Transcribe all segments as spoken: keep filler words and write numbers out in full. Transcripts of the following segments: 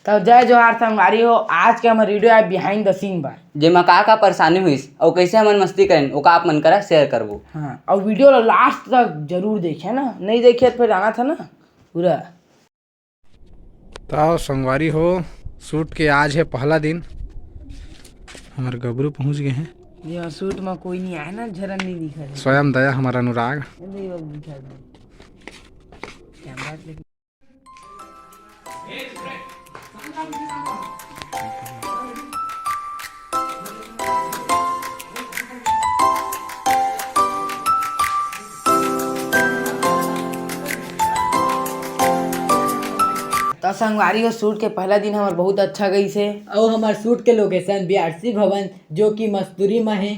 तो जय जोहार संगवारी हो, आज के हमर video आय behind the scene बर। जेमा का का परेशानी होइस अउ कइसे हमन मस्ती करेन, ओका आप मन करा share करबो। हाँ, अउ video ला last तक जरूर देखे ना, नहीं देखे तो फिर जाना था ना पूरा। तो संगवारी हो, shoot के आज है पहला दिन। हमर गबरू पहुंच गए हैं। ये shoot में कोई नहीं आया ना, झरन नहीं दिखा रहे। स्वयं दया हमर अनुराग। ये नहीं, वो दिखा दे। Camera लेके त संगवारी हो, shoot के पहला दिन हमर बहुत अच्छा गईस हे। अउ हमर shoot के location B R C भवन, जो कि मस्तूरी म हे।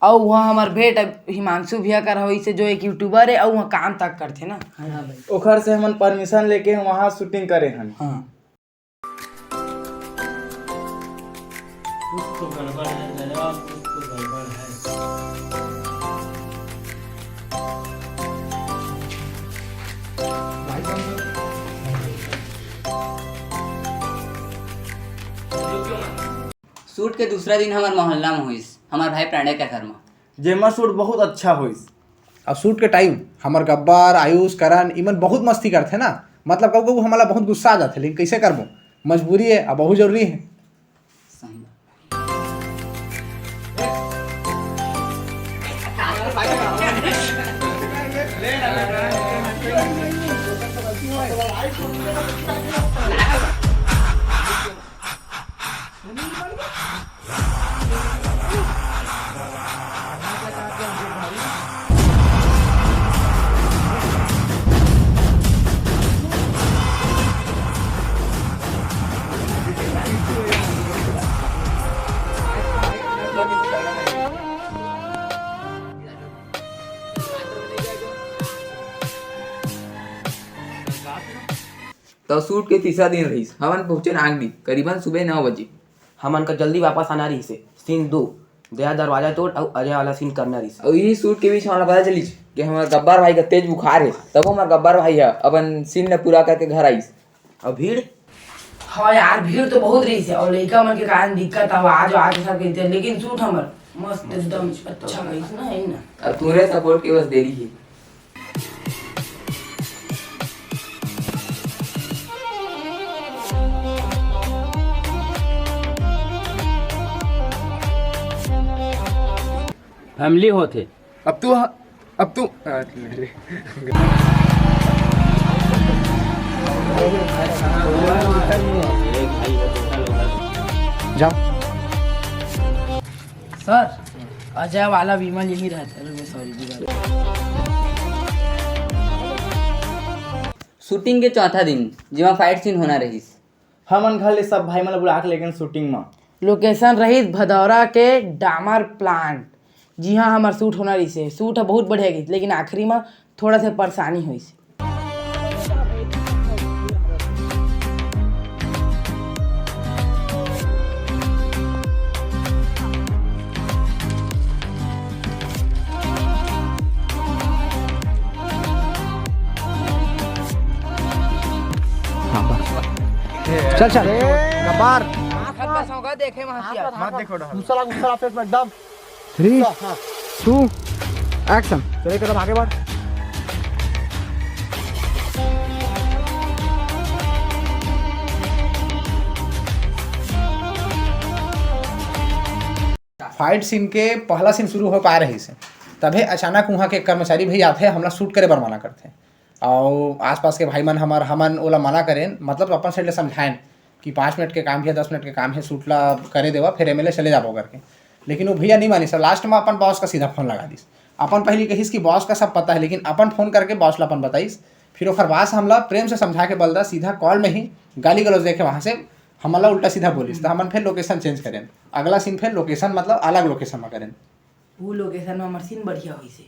अउ उहाँ हमर भेंट हिमांशु भैया कर होइस हे, जो एक YouTuber हे अउ उहाँ काम तक करथे ना। हाँ भाई। ओखर से हमन permission लेके वहाँ shooting करे हन। हाँ। कुछ तो गड़बड़ है दया, कुछ तो गड़बड़ है। Shoot के दूसरा दिन हमर मोहल्ला में होइस, हमर भाई प्रणय के घर में। जेमा shoot बहुत अच्छा होइस। अउ shoot के time हमर गब्बर, आयुष, करण, इमन बहुत मस्ती करथे ना, मतलब कभू कभू हमला बहुत गुस्सा आ जाथे, लेकिन कइसे करबो, मजबूरी हे, अब बहुत जरूरी हे। सही बात। त shoot के तीसरा दिन रहिस। हमन पहुंचे नागदी करीबन सुबह नौ बजे। हमन का जल्दी वापस आना रहिस हे। Scene दो, दया दरवाजा तोड़ अउ अजय वाला scene करना रहिस। अउ इही shoot के बीच हमला पता चलिस कि हमर गब्बर भाई का तेज बुखार हे। तब हमर गब्बर भाई ह अपन scene ल पूरा करके घर आइस। अउ भीड़? हाँ यार, भीड़ तो बहुत रहिस हे अउ लइका मन के कारण दिक्कत, आवाज, आवाज सब कहिथे, लेकिन shoot हमर मस्त, एकदम अच्छा गइस ना, है ना? अब तोरे support के बस देरी हे। Family होथे। अब तू, अब तू, आ, नहीं रे। जाओ। सर, अजय वाला विमल यही रहता है। Sorry, बिगाड़। Shooting के चौथा दिन, जेमा fight scene होना रहिस। हमन घर ले सब भाई मन ला बुला के लेगेन shooting म। Location रहिस भदौरा के डामर plant, जिहां हमर shoot होना रहिस हे। Shoot ह बहुत बढ़िया गइस, लेकिन आखिरी म थोड़ा से परेशानी होइस। हाँ, बस। चल, चल। गब्बर। मत देखो डहर। गुस्सा ला, गुस्सा ला face में एकदम। Three, हाँ। Two, action। चल, एक कदम आगे बढ़। Fight scene के पहला scene शुरू हो पाए रहिस हे, तभे अचानक उहाँ के कर्मचारी भैया आथे, हमला shoot करे बर मना करथे। अउ आसपास के भाई मन हमर, हमन ओला मना करेन, मतलब अपन side ले समझाएन कि पाँच मिनट के काम हे, दस मिनट के काम हे, shoot ला करे देवा, फिर एमेले चले जाबो करके। लेकिन वो भैया नहीं मानिस, last में अपन boss का सीधा phone लगा दिस। अपन पहली कहिस कि boss का सब पता है, लेकिन अपन phone करके boss ला अपन बताइस। फिर ओखर बाद हमला प्रेम से समझा के बलदा, सीधा call में ही गाली गलौज देके वहाँ से हमला उल्टा सीधा बोलिस, त हमन फिर location change करेन। अगला scene फिर location, मतलब अलग location में करेन। वो location में हमर scene बढ़िया होइस हे।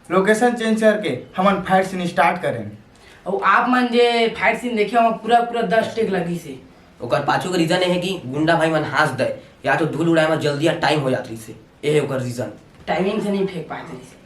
Location change करके हमन fight scene start करेन। अउ आप मन जे fight scene देखे हो, पूरा पूरा दस take लगिस हे। ओकर पाछू के reason ये हे कि गुंडा भाई मन हाँस दे, या तो धूल उड़ाए में जल्दी या time हो जात रहिस हे, ये हे ओकर reason। टाइमिंग से नहीं फेंक पाए थे।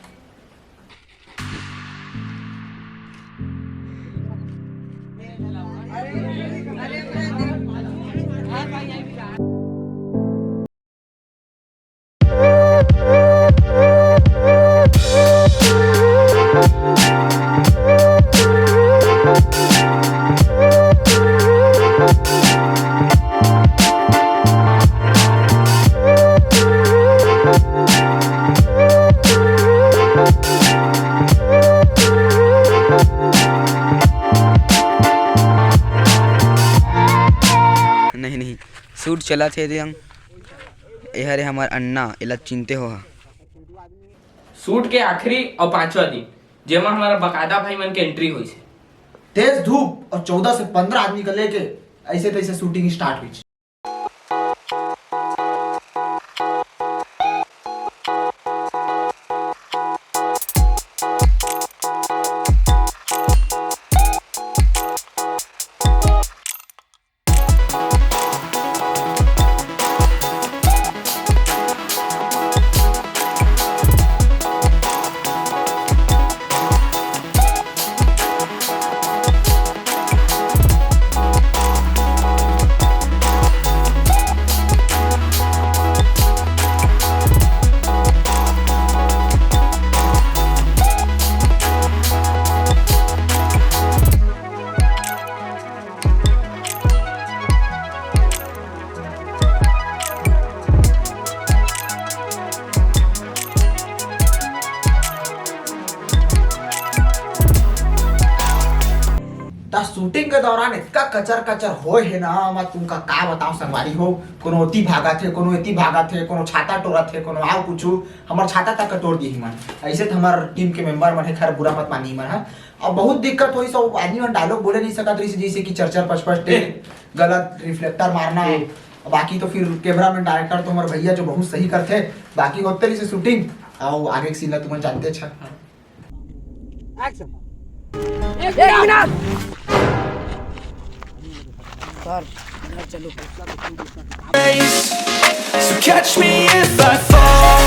नहीं, नहीं, शूट चलत हे दे हम। ए हरे हमर अन्ना, एला चिनते हो हा। शूट के आखिरी अउ पांचवा दिन, जेमा हमारा बकायदा भाई मन के एंट्री होइस हे। तेज धूप अउ चौदह से पंद्रह आदमी का लेके ऐसे तैसे शूटिंग स्टार्ट हुई। त शूटिंग के दौरान इतना कचर कचर होए हे ना, मैं तुमका का बताऊं संगवारी हो। कोनो ओती भागत हे, कोनो एती भागत हे, कोनो छाता टोरत हे, कोनो आउ कुछु। हमर छाता तक टोर दिही मन। ऐसे त हमर टीम के मेंबर मन हे, खैर बुरा मत मानी मन ह। अब बहुत दिक्कत होई, सब आदमी मन डायलॉग बोले नहीं सकत रहिस, जैसे कि चर चर पच पच टे, गलत रिफ्लेक्टर मारना। बाकी तो फिर कैमरामैन डायरेक्टर तो हमर भैया जो बहुत सही करथे। बाकी होते रहिस शूटिंग, अउ आगे के सीन ला तुमन जानते छ। एक्शन। एक मिनट। सर, इधर चलो। So catch me if I fall.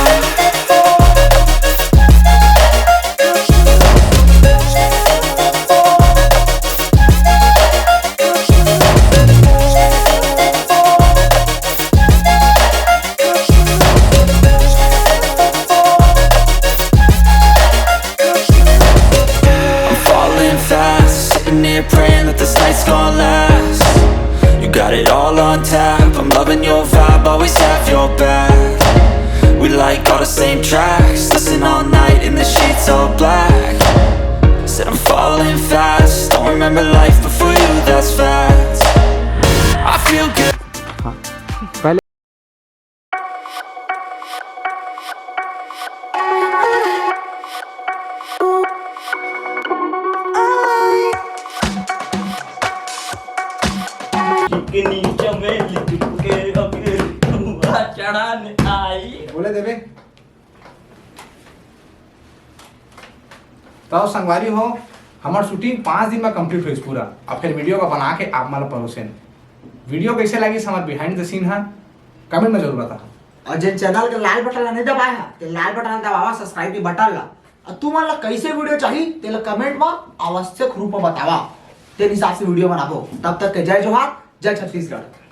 I'm falling fast, sitting here praying that this night's gonna last. You got it all on tap, I'm loving your vibe, always have your back. We like all the same tracks, listen all night in the sheets all black. Said I'm falling fast, don't remember life before you, that's facts. I feel good. चिकनी चमेली चुपके अबे धुआं चढ़ाने आई। बोले देबे। तो संगवारी हो, हमर शूटिंग पाँच दिन में कंप्लीट होइस पूरा। अब फिर वीडियो का बना के आप मन ला परोसेन। वीडियो कैसे लगिस हमर बिहाइंड द सीन ह, कमेंट में जरूर बताओ। और जिन चैनल के लाल बटन ला नहीं दबाए हा, ते लाल बटन ला दबावा, सब्सक्राइब के बटन ला। और तुमन ला कैसे वीडियो चाहिए, तेला कमेंट में आवश्यक रूप में बतावा, तेन हिसाब से वीडियो बनाबो। तब तक के जय जोहार, जय छत्तीसगढ़।